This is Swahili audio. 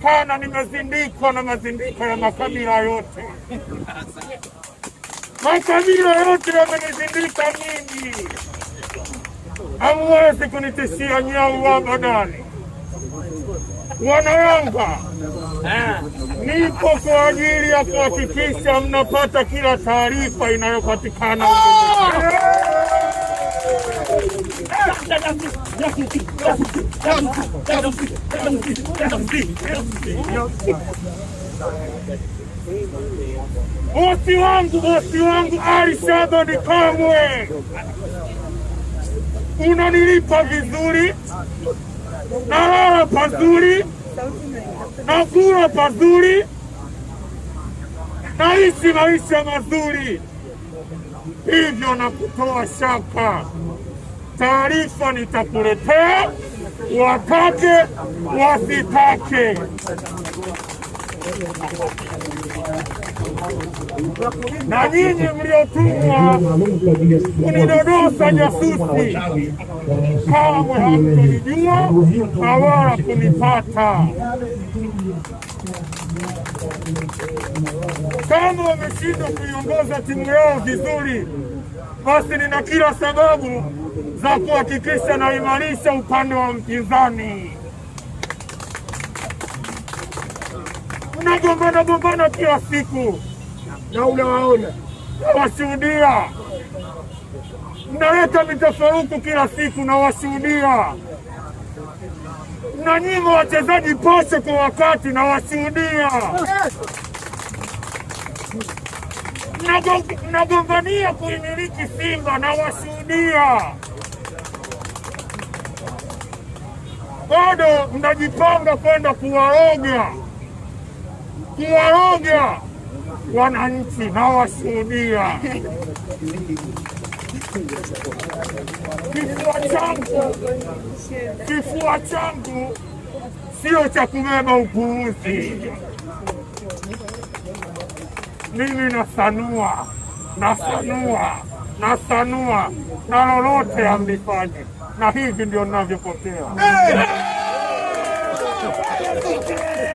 Inaonekana nimezindikwa na mazindiko ya makabila yote. Makabila yote yamenizindika mimi. Hamwezi kunitishia nyau abadani. Wanayanga, nipo kwa ajili ya kuhakikisha mnapata kila taarifa inayopatikana. Bosi wangu Ali Shabani Kamwe, unanilipa vizuri, nalala pazuri, nakula pazuri, naishi maisha mazuri, hivyo na kutoa shaka. Taarifa nitakuletea, watake wasitake. Na nyinyi mliotumwa kunidodosa jasusi, kamwe hamtonijua na wala kunipata. Kama wameshindwa kuiongoza timu yao vizuri, basi nina kila sababu za kuhakikisha naimarisha upande wa mpinzani. Mnagombana gombana kila siku na unawaona, nawashuhudia. Mnaleta mitafaruku kila siku, nawashuhudia. Mnanyima wachezaji posho kwa wakati, nawashuhudia. Mnagombania kuimiliki Simba, nawashuhudia. Bado mnajipanga kwenda kuwaroga, kuwaroga wananchi, nawashuhudia. Kifua changu sio cha kubeba upuuzi. Mimi nasanua, nasanua, nasanua na lolote amlifanye, na hivi ndio ninavyopokea.